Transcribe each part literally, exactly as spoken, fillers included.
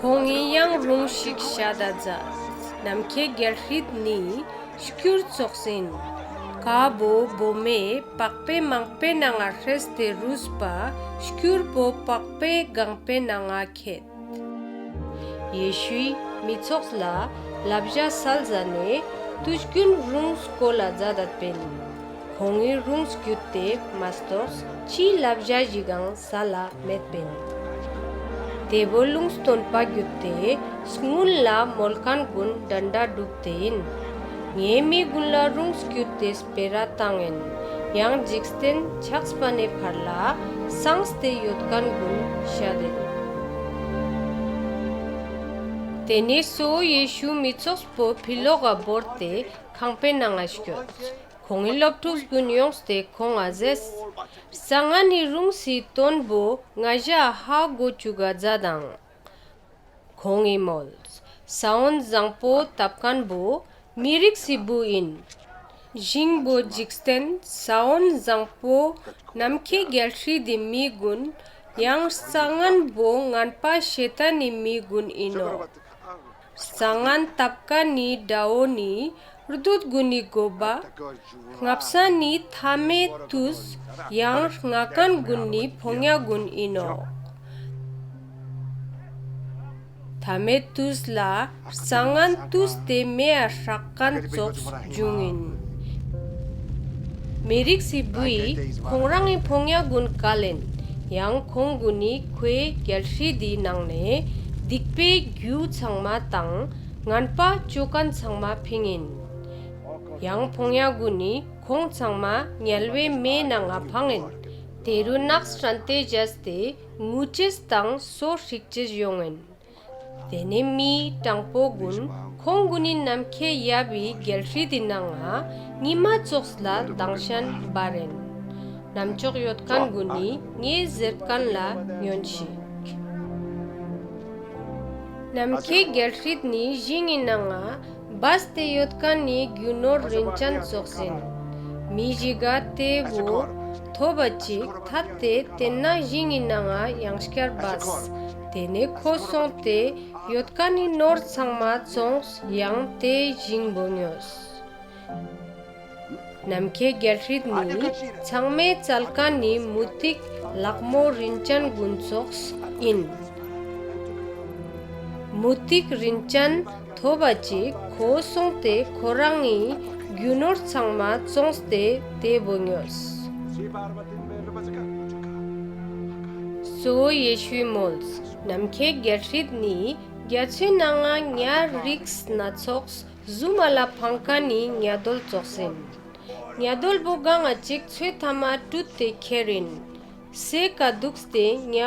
ཁོང་ངི་ཡང་རུངས་ཤིག་ཤད་ད་ཛདས། ནམ་ཁའེ་གྱལ་སྲིད་ནི་སྐྱུར་ཙོགས་ཨིན། ཀ་བོ་བོ་མོའེ་པག་ཕེ་མང་པོའེ་ནང་ང་སྲེས་ཏེ་རུས་པ་སྐྱུར་པོ་པག་ཕེ་གང་པོའེ་ནང་ང་ཁྱེར། ཡེ་ཤུའི་མི་ཚོགས་ལ་ལབ་ཞ་སལ་ཟ་ནེ་དུས་གྱུན་རུངས་སྐོལ་ལ་ཛད་དད་པིན། ཁོང་ངི་རུངས་གྱུད་ཏེ་མ་ཏོགས་ཅི་ལབ་ཞ་ཞིག་གང་སལ་ལ་མེད་པིན། ཏེ་བོ་ལུང་སྟོན་པ་གྱུད་ཏེ་སྔུན་ལ་མོལ་ཁན་གུན་དྲན་དྲའ་གྲུབ་ཏེ་ཨིན། ངའེ་མི་གུན་ལ་རུངས་གྱུད་ཏེ་སྤེ་ར་ཏང་ཨིན། ཡང་ཇིག་རྟེན་ཆགས་པ་ནེ་ཕར་ལ་སངས་ཏེ་ཡོད་ཁན་གུན་ཤད་ཨིན། ཏེ་ནེ་གཙོ་བོ་ཡེ་ཤུ་མི་ཚོགས་པོ་ཕི་ལོག་ག་བོར་ཏེ་ཁང་པའེ་ནང་ང་སྐྱོད། ཁོང་ངི་ལོབ་ཕྲུགས་གུན་ཡོངས་ཏེ་ཁོང་ང་ཟེརས། རྩྭ་ངན་ནི་རུངས་སི་ཏོན་བོ་ང་ཞའ་ཧ་གོ་ཅུག་ག་ཛད་དང་། ཁོང་ངི་མོལས། ས་བོན་ཟང་པོ་ཏབ་ཁན་བོ་མི་རིགས་སི་བུ་ཨིན། ཞིང་བོ་ཇིག་རྟེན་ས་བོན་ཟང་པོ་ནམ་ཁའེ་གྱལ་སྲིད་དི་མི་གུན་ཡང་རྩྭ་ངན་བོ་ངན་པ་ཤེ་ཏཱན་ནི་མི་གུན་ཨིན་ནོག། རྩྭ་ངན་ཏབ་ཁན་ནི་དྲ་བོ་ནི་རྡུད་གུན་ནི་གོ་བ། སྔབ་ས་ནི་ཐའ་མའེ་ཏུས་ཡང་སྔ་ཁན་གུན་ནི་ཕོ་ཉ་གུན་ཨིན་ནོག། ཐའ་མའེ་ཏུས་ལ་རྩྭ་ངན་ཏུས་ཏེ་མེའ་སྲག་ཁན་ཙོགས་ཇུང་ཨིན། མི་རིགས་སི་བུའི་ཁོང་རང་ངི་ཕོ་ཉ་གུན་ཀལ་ཨིན། ཡང་ཁོང་གུན་ནི་ཁོའེ་གྱལ་སྲིད་དི་ནང་ནེ་སྡིག་པའེ་གྱུ་ཚང་མ་དང་ངན་པ་ཅོ་ཁན་ཚང་མ་ཕིང་ཨིན། ཡང་ཕོ་ཉ་གུན་ནི་ཁོང་ཚང་མ་ཉལ་ཝའེ་མེའེ་ནང་ང་ཕང་ཨིན། ཏེ་རུ་ནགས་སྲན་ཏེ་ཇས་ཏེ་ངུ་ཅེས་དང་སོ་སྲིག་ཅེས་ཡོང་ཨིན། ཏེ་ནེ་མི་དྲང་པོ་གུན་ཁོང་གུན་ནི་ནམ་ཁའེ་ཡབ་བི་གྱལ་སྲིད་དི་ནང་ང་ཉི་མ་ཙོགས་ལ་དང་ཤན་བར་ཨིན། ནམ་ཅོག་ཡོད་ཁན་གུན་ནི་ངའེ་ཟེར་ཁན་ལ་ཉོན་ཤིག། ནམ་ཁའེ་གྱལ་སྲིད་ནི་ཞིང་ངི་ནང་ང་བས་ཏེ་ཡོད་ཁན་ནི་གྱུ་ནོར་རིན་ཅན་ཙོགས་ཨིན། མི་ཞིག་ག་ཏེ་བོ་ཐོབ་བ་ཅིག་ཐད་དེ་ཏེན་ན་ཞིང་ངི་ནང་ང་ཡང་སྐྱར་བས། ཏེ་ནེ་ཁོ་སོང་སྟེ་ཡོད་ཁན་ནི་ནོར་ཚང་མ་ཙོངས་ཡང་ཏེ་ཞིང་བོ་ཉོས། ནམ་ཁའེ་གྱལ་སྲིད་ནི་ཚང་མའེ་ཙལ་ཁན་ནི་མུ་ཏིག་ལག་མོ་རིན་ཅན་གུན་ཙོགས་ཨིན། མུ་ཏིག་རིན་ཅན་ཐོབ་བ་ཅིག་ཁོ་སོང་སྟེ་ཁོ་རང་ངི་གྱུ་ནོར་ཚང་མ་ཙོངས་ཏེ་ཏེ་བོ་ཉོས། གཙོ་བོ་ཡེ་ཤུའི་མོལས། ནམ་ཁའེ་གྱལ་སྲིད་ནི་གྱ་ཚོའེ་ནང་ང་ཉ་རིགས་སྣ་ཚོགས་ཟུམ་མ་ལ་ཕང་ཁན་ནི་ཉ་དོལ་ཙོགས་ཨིན། ཉ་དོལ་བོ་གང་ང་ཅིག་ཚོའེ་ཐའ་མ་ཀྲུད་ཏེ་ཁྱེར་ཨིན། སའེ་ཀ་དུགས་ཏེ་ཉ་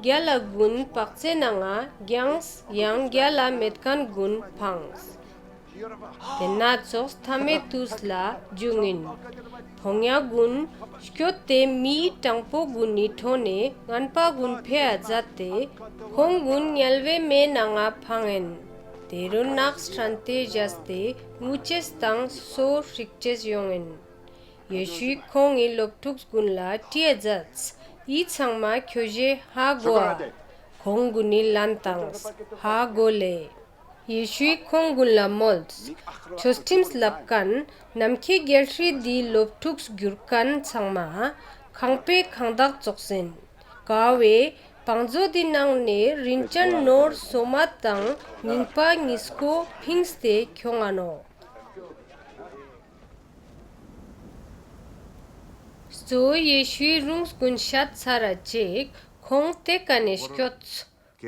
གྱལ་ལ་གུན་པག་ཚའེ་ནང་ང་གྱངས་ཡང་གྱལ་ལ་མེད་ཁན་གུན་ཕངས། ཏེན་ན་ཙོགས་ཐའ་མའེ་ཏུས་ལ་ཇུང་ཨིན། ཕོ་ཉ་གུན་སྐྱོད་དེ་མི་དྲང་པོ་གུན་ནི་ཕྲོ་ནེ་ངན་པ་གུན་ཕེའ་ཛད་དེ་ཁོང་གུན་ཉལ་ཝའེ་མེའེ་ནང་ང་ཕང་ཨིན། ཏེ་རུ་ནགས་སྲན་ཏེ་ཞགས་ཏེ་ངུ་ཅེས་དང་སོ་སྲིག་ཅེས་ཡོང་ཨིན། ཡེ་ཤུའི་ཁོང་ངི་ལོབ་ཕྲུགས་གུན་ལ་དྲིའ་ཛདས། འི་ཚང་མ་ཁྱོ་ཞའེ་ཧ་གོའ། ཁོང་གུན་ནི་ལན་ཏངས། ཧ་གོ་ལེ། ཡེ་ཤུའི་ཁོང་གུན་ལ་མོལས། ཆོས་ཁྲིམས་ལབ་ཁན་ནམ་ཁའེ་གྱལ་སྲིད་དི་ལོབ་ཕྲུགས་གྱུར་ཁན་ཚང་མ་ཁང་པའེ་ཁང་དག་ཙོགས་ཨིན། ཀ་བོའེ་བང་ཛོ་དི་ནང་ནེ་རིན་ཅན་ནོར་སོ་མ་དང་ཉིང་པ་ཉིས་ཀོ་ཕིངས་ཏེ་ཁྱོང་ང་ནོག། གཙོ་བོ་ཡེ་ཤུའི་རུངས་གུན་ཤད་ཚར་ར་ཅིག་ཁོང་ཏེ་ཀ་ནེ་སྐྱོད།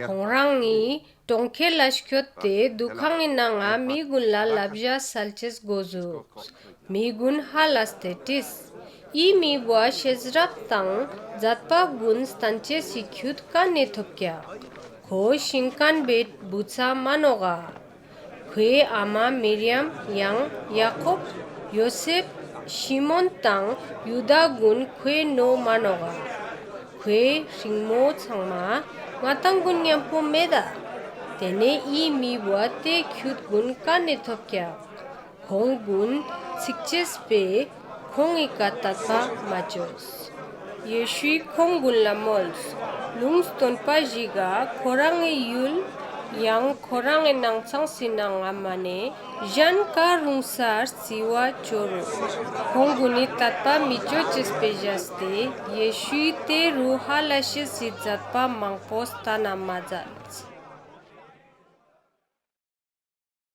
ཁོང་རང་ངི་གྲོང་ཁྱེར་ལ་སྐྱོད་དེ་དུ་ཁང་ངི་ནང་ང་མི་གུན་ལ་ལབ་ཞ་སལ་ཅེས་གོ་ཟུགས། མི་གུན་ཧ་ལས་ཏེ་དྲིས། འི་མི་བོའ་ཤེས་རབ་དང་ཛད་པ་གུན་སྟན་ཅེས་སི་ཁྱུད་ཀ་ནེ་ཐོབ་ཀྱག། ཁོ་ཤིང་ཁན་བོའེ་བུ་ཚ་མན་ནོག་ག། ཁོའེ་ཨ་མ་མིར་ཡམ་ཡང་ཡ་ཀོབ་ཡོ་སེབ་ཤི་མོན་དང་ཡུ་དཱ་གུན་ཁོའེ་ནོ་མན་ནོག་ག། ཁོའེ་སྲིང་མོ་ཚང་མ་ང་དང་གུན་ཉམ་པོ་མེད་ད། ཏེ་ནེ་འི་མི་བོའ་ཏེ་ཁྱུད་གུན་ཀ་ནེ་ཐོབ་ཀྱག། ཁོང་གུན་ཚིག་ཅེས་པོའེ་ཁོང་ངི་ཀ་ཏད་པ་མ་ཅོས། ཡེ་ཤུའི་ཁོང་གུན་ལ་མོལས། ལུང་སྟོན་པ་ཞིག་ག་ཁོ་རང་ངི་ཡུལ་ ཡང་ཁོ་རང་ངི་ནང་ཚང་སི་ནང་ང་མ་ནེ་ཞན་ཀ་རུང་སར་རྩི་བ་ཅོ་རུག། ཁོང་གུན་ནི་ཏད་པ་མི་ཅོ་ཅེས་པོའེ་ཞགས་ཏེ་ཡེ་ཤུའི་ཏེ་རུ་ཧ་ལས་ཤེས་སི་ཛད་པ་མང་པོ་སྟན་ན་མ་ཛད།